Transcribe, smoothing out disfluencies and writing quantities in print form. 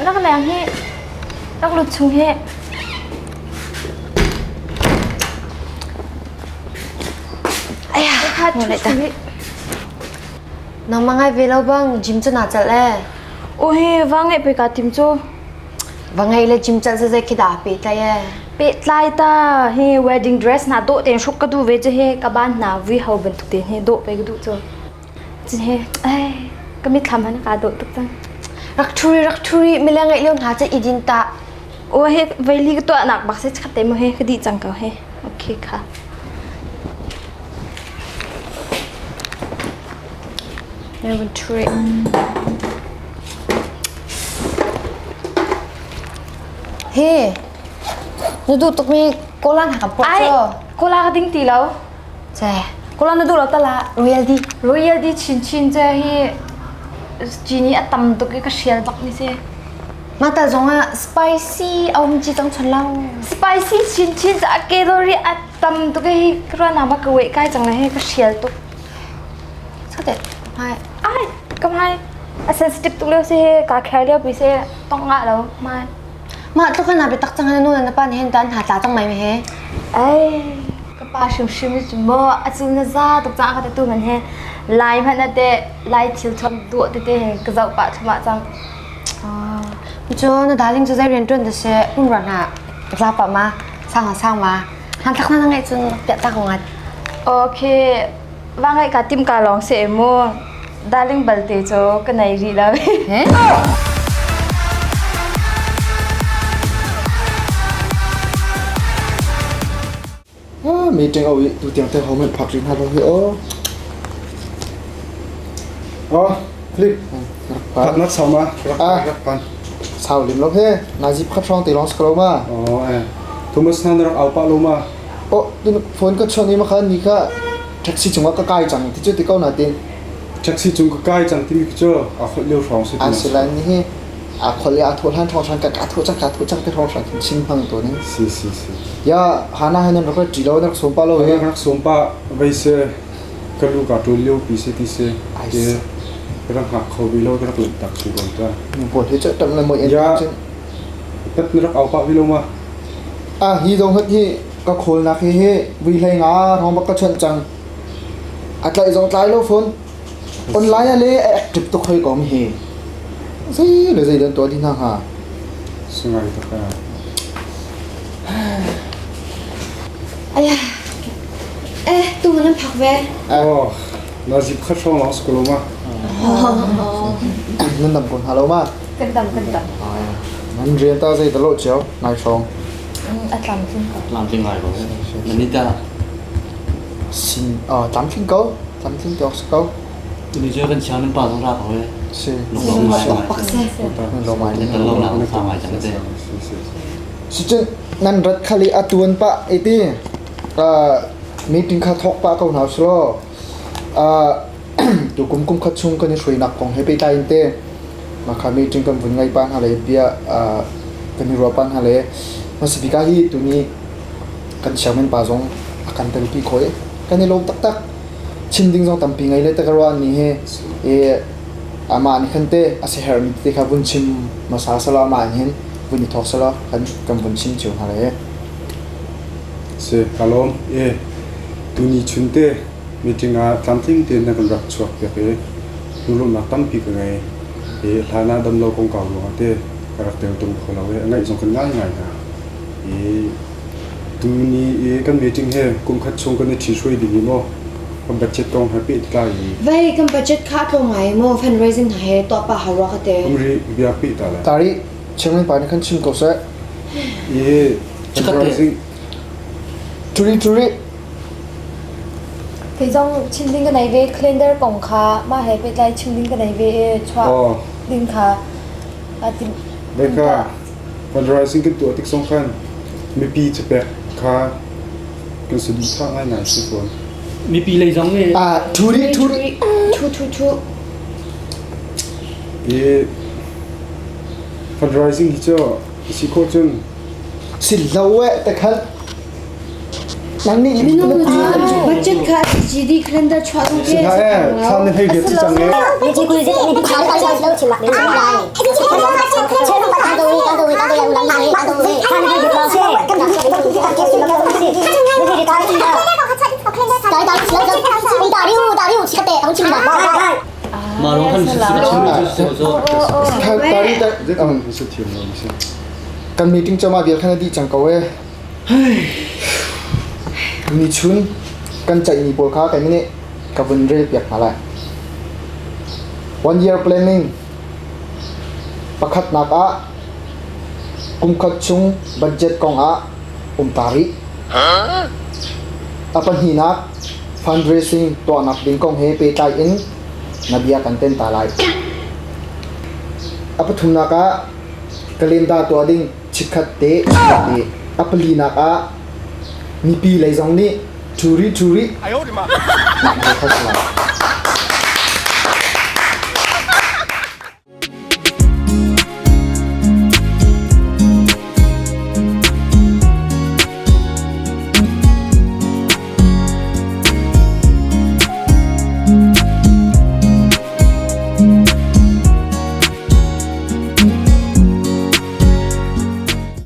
Rak leng hi. Rak lut chung hi. Aya, mo ta. Nang mangai ve lo bang gym cu na cal e. O he va ngai pe ka tim cu. Va ngai le gym cal zai khi da pe tlai e. Pe tlai ta hi wedding dress na do ten hruk ka du ve chu he ka ban na vui ho bantuk te he do pe ka du chu. Cun he ai ka mitthlam han ka dawh tuk cang. Rak thuri rak thuri mile ngai lio hna cha idin ta. O he veili ka tuah nak bak se khat te mo he ka di cang ko he. Okay kha. Ne van thuri. He. Na duh tuk mi kolan ha kan pot Ai, cho. kola ka ding ti lo. Che, kola na duh lo tala Royal D. Royal D chin chin che hi chini a tam tuk i ka hrial bak mi si. Mata zong ah spicy a um chi cang chon lo. Spicy chin chin ca calorie a tam tuk i hi ka na ma ka weh kai cang le hi ka hrial tuk. Sate, hai. Ai, kam hai. A sensitive tuk lio si ka khel lio pi se tong nga lo mai. Mah tluk na biatak cang na nu na pa nih hin ta an hna tla cang mai he. Ai, ka pa hrimhrim hi cu maw a cu na za tuk cang ka ti tu man he lai hmanh ah teh lai thil thuam duah tete he ka zoh pah thluahmah cang. Cu na darling cu zei rian ṭuan da seh um ra hna za pa ma sang ha sang ma han thak na ngai cun piah ta ko ngat. Okay, va ngai ka tim ka lawng se mu darling balte cu ka nei rih lo. Meeting au i tutiang te ho men phak rih hna lo hi aw. Oh, Philip. Phak nak sau ma? Ah. Rak pan. Sau lim lo he. Nazi pakhat hrawng te lawng si ko ma. Oh, eh. Thomas hna na rak au pah lo ma? Oh, tun phone ka chon i ma khan ni kha taxi cungah ka kai cang ti cu ti ko na tin. Taxi cung ka kai cang timi cu a kholh lio hrawng si. An si lai ni hi. A khol i a thawh hlan thawng hran ka ka thawh cang ka thawh cang te thawng hran chim hmang to ning. Si si si. Ya hana he nan rak ṭi lo nan rak sawm pa lo he. Rak sawm pa vei se ka lu ka ṭul lio pi se ti se te rak hngak kho bi lo rak lanh tak si ko ta. Nu pawl hi cu tam le moi en Ya tat na rak au pa bi lo ma. A hi zong hat hi ka khawl nak hi hi vui hlei nga rong bak ka chawnh cang. A tlaih zong tlai lo phone. Online ah le a active tuk hoi ko mi hi. Zei le zei dan tuah dih hna hnga. Sungai tak a. Aya. Eh, tu nan phak ve. Oh, na zip khat hrawng lawng si ko lo ma? Nan dam ko hna lo ma? Kan dam kan dam. Nan rian ta zei ta lo cio nai hrawng. A tlamtling ko. Tlamtling ngai ko. Nan ni ta. Sin tlamtling ko. Tlamtling te awk si ko. Tuni cu kan chiang nan pa zong ra ko he. Si. Lung ngai ngai. Pak se. Lo mai. Nan lo nak sa ngai cang te. Si cun nan rat khali a tuan pa iti meeting kha thok pa ko hna selaw tu kum kum khat chung kan i hruainak kong he pehtlai in te mah meeting kan vun ngai pa hna le bia kan i ruah pa hna le hmasabik ah hi tuni kan chairman pa zong a kan telpi khawh i kan i lawm taktak chim ding zong tampi ngei le te ka ruah ni hi i amah nih khan te a siaherhmi te kha vun chim hmasa selaw amah nih hin vun i thawk selaw kan kan vun chim cio hna le Si ka lawm e tuni chun te meeting ah tlamtling tein na kan rak chuak piak i lunglawmhnak tampi ka ngei i hlan ah damlo kongkau ruangah te ka rak tel tung kho lo i a ngaih zong kan ngai ngai hna i tuni i kan meeting he kum khat chung kan i ṭhihruai ding i maw kan budget kong he pehtlai i Vei kan budget kha tlawm ngai maw fundraising hna he tuah pah hau rua ka te. Umri bia peh ta le. Tari chairman pa nih khan chim ko seh. I fundraising Turi turi Kei zong chim ding ka nei ve calendar kong kha mah he pehtlai chim ding ka nei ve i chuah ding kha aa tim. Veka fundraising kan tuah tik zong khan mipi chapek kha kan saduhthah ngaingai si fawn. Mipi lei zong nih Ah turi turi Thu thu thu. I fundraising hi cu si khawh cun si lo eh te khan. Nang nih Minung na cu budget kha GD calendar chuah zong khi Ha eh, thla ni hlei riat ci cang e. Ma rong kan si si chim mi cu so. Tari ta Zeitin si thiam lo si. Kan meeting chama vial khan di cang ko e. Ni chun kan caih mi pawl kha kai nih ka vun rel piak hna lai. One year planning pakhatnak ah kumkhat chung budget kong ah um ta rih. A pahnihnak fundraising tuahnak ding kong he pehtlai in na bia kan ten ta lai. A pathumnak ah calendar tuah ding chikkhat te chikkhat te. A palinak ah mipi lei zong nih ṭhu rih ṭhu rih nak nawl kha si lai.